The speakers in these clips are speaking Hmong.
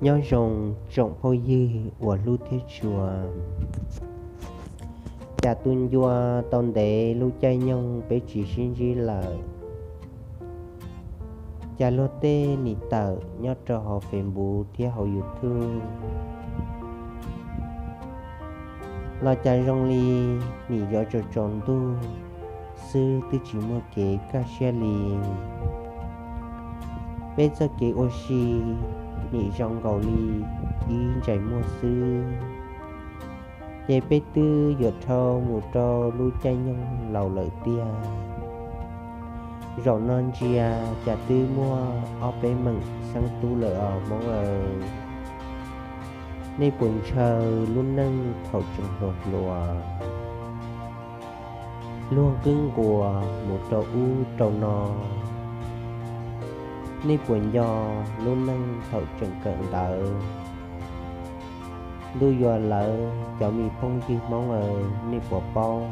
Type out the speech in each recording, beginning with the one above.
Nyob zoo tsoom phooj ywg uas hlub thiab tshua, cas tu ncua tau ntev lub caij nyoog peb tsis sib ntsib lawm. Cas luag tej nim tawm nyob rau hauv Facebook thiab hauv YouTube los cas zoo li nim yuav tsaus tsaus ntuj xwb twb tsis muaj kev kaj siab li. Peb txoj kev ua si nim zoo nkaus li ib ntsais muag xwb, ces peb twb yuav dhau mus rau lub caij nyoog laus lawm tiag. Zaum no ntsia cas twb muaj ob peb meem xeeb tub lawm os Hmoob aw. Nej puas ntshaw lub neej thaum tseem hluas hluas, luag nqwb nquas mus rau ub rau no? Nej puas nco lub neej thaum tseem kawm ntawv? Ntuj yuav lawv cov me phooj ywg Hmoob aw, nej puas paub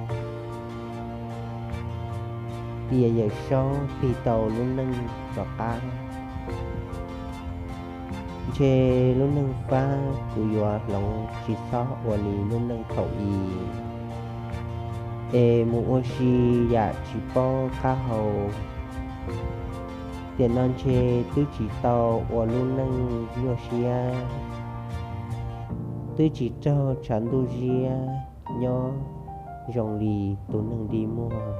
tias Yawm Saub tig tau lub neej rov qab? Ntshe lub neej fab kuv yuav hloov tsis txhob ua li lub neej thaum i. Es mus ua si yam tsis paub qab hau, tiam no ntshe twb tsis tau ua lub neej nyuaj siab, twb tsis raug tshav ntuj ziab nyob zoo li tus neeg dig muag.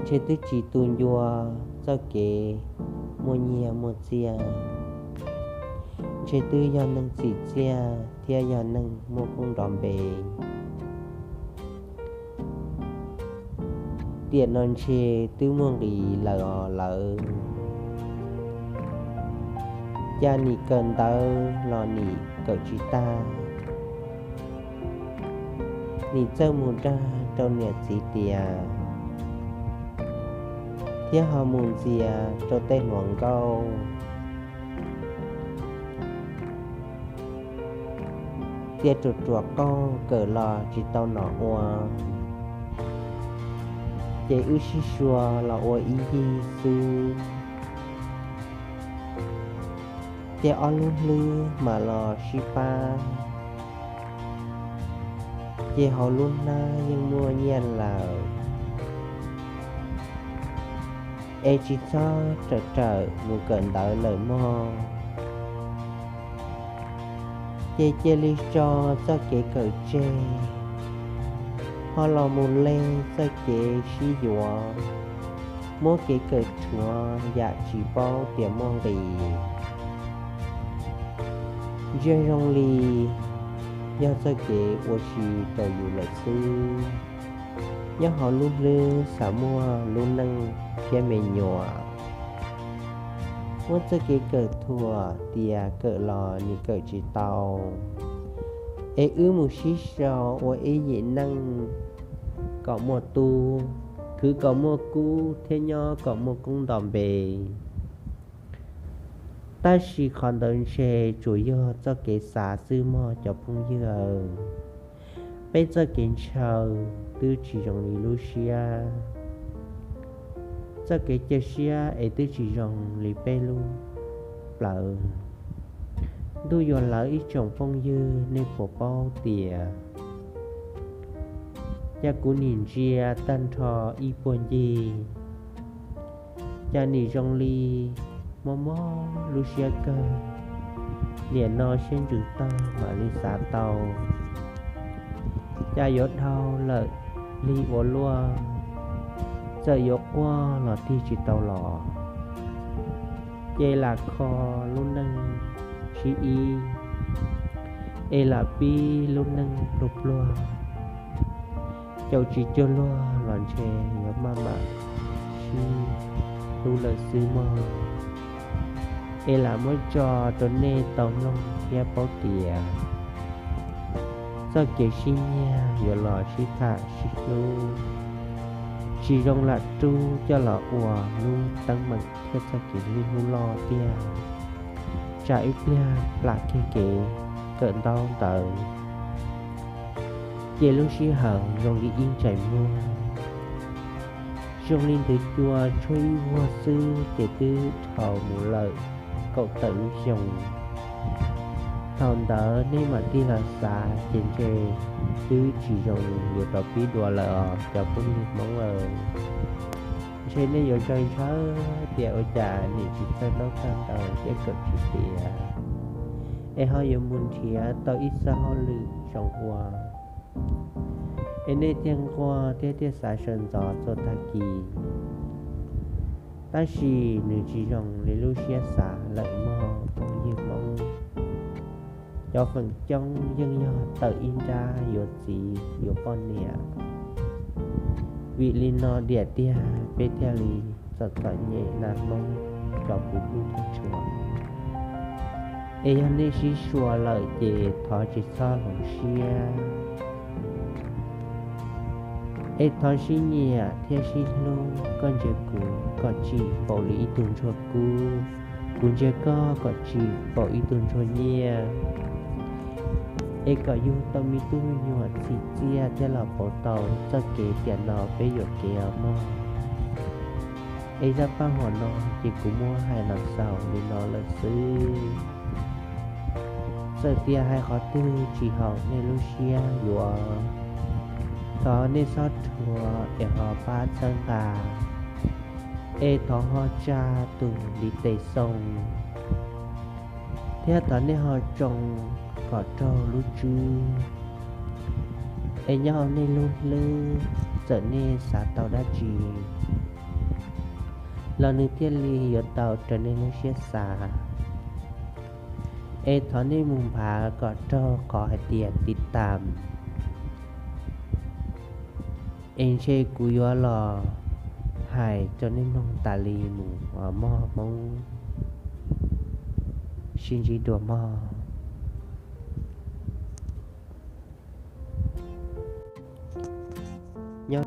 Ntshe twb tsis tu ncua txoj kev muaj nyiaj muaj txiaj, ntshe twb yog neeg txim txiaj thiab yog neeg muaj koob nrov npe. Tiam no ntshe twb muaj nqis lawm os lawv, cas nim kawm ntawv los nim kawm tsis tag. Nim txawj mus dag rau niam txiv tias, thiab ho mus ntxias rau tej hluas nkauj tias ruam ruam qauj kawm los tsis tau nom ua, ces wb sib sua los ua ib yig xwb. Ces ob lub hlwb mam los sib pab, ces hauv lub hnab yeej muaj nyiaj lawm, es tsis txhob rawm rawm mus kawm ntawv lawm mog. Ces cia li tso txoj kev kawm tseg, ho los mus lees txoj kev sib yuav, muab kev kawm rhuav yam tsis paub tias muaj nqis. Ntsia zoo li yog txoj kev ua si rau yus lawm xwb. Nyob hauv lub hlwb xav muaj lub neej thiab me nyuam, muab txoj kev kawm thuam tias kawm los nim kawm tsis tau, es wb mus sib sau ua ib yim neej kom muaj tub, khwv kom muaj kub thiab nyob kom muaj koob nto npe. Tab sis qhov ntawd ntshe tsuas yog txoj kev xav xwb mog cov phooj ywg aw. Peb txoj kev ntshaw twb tsis zoo li lub siab, txoj kev cia siab es twb tsis zoo li peb lub plawv. Ntuj yuav lawv ib tsoom phooj ywg, nej puas paub tias cas kuv nim ntsia tag nrho ib puag ncig, cas nim zoo li mob mob lub siab kawg. Niam no siab ntsws tag mam li xav tau, cas yuav dhau lawm lig ua luaj, txawm yuav quaj los tig tsis tau los. Ces lam kho lub neej sib ib, es lam pib lub neej pluag pluag. Caum tsis cuag luag los ntshe yuav maj mam sib hlub lawm xwb mog. Es lam muab tso rau nej tau mloog thiab paub tias txoj kev sib nyiag yuav los sib tham sib hlub, tsis zoo lam rub coj los ua lub teeb meem thiab txoj kev hlub hlub loj tiag. Tsam ib pliag plam kiag kev kawm ntaub ntawv, ces lub sij hawm zoo li ib ntsais muag, zoo li ntawd cua tshuab ib vuag xwb ces twb dhau mus lawm. kaum tawm lub xyoo. Thaum ntawd nej mam tig los xav ces ntshe twb tsis zoo yuav rau pib dua lawm os cov phooj ywg Hmoob aw. Ntshe nej yuav zoj ntshaw tias ua cas nim tsis txawj ntaub txawj ntawv thiab kawm tsis tiav, es ho yuav mus nrhiav tau ib txoj hauj lwm zoo ua, es nej thiaj nquag thiab thiaj xav sawv ntxov txhua tag kis. Tab sis nws tsis zoo li lub siab xav lawm mog phooj ywg Hmoob. Cov feem coob yeej yog tawm ib nrab yuav txiv yuav poj niam. Vim li no diam tiag peb thiaj li txom txom nyem na Hmoob cov puv pwj tshua. Es yog nej sib suav lawm ces thov tsis txhob hloov siab, es thov sib nyiam thiab sib hlub. Koj ntsia kuv kom tsim npaum li ib tug ntsuag kub, kuv ntsia koj kom tsim npaum ib tug ntsuag nyiaj, es kom yug tau me tub me nyuam txim txiaj thiab los pauv tau txoj kev tiam no peb yuam kev os mog. Es zaj paj huam no ces kuv muab hais los xaus li no lawm xwb. Txawm tias hais qhov twg tsis haum nej lub siab yuav, thov nej txhob dhuav es ho pab txhawb nqa, es thov ho tsa tus li tes xoo, thiab thov nej ho tsoo kom raug lub tswb, es nyob hauv nej lub hlwb txawm nej xav tau dab tsi los nws thiaj li yuav tau raws nej lub siab xav. Es thov nej mus nphav kom raug qhov hais tias tiv tam, es ntshe kuv yuav los hais rau nej mloog tas li mus os mog Hmoob. Sib ntsib dua mog. Nyob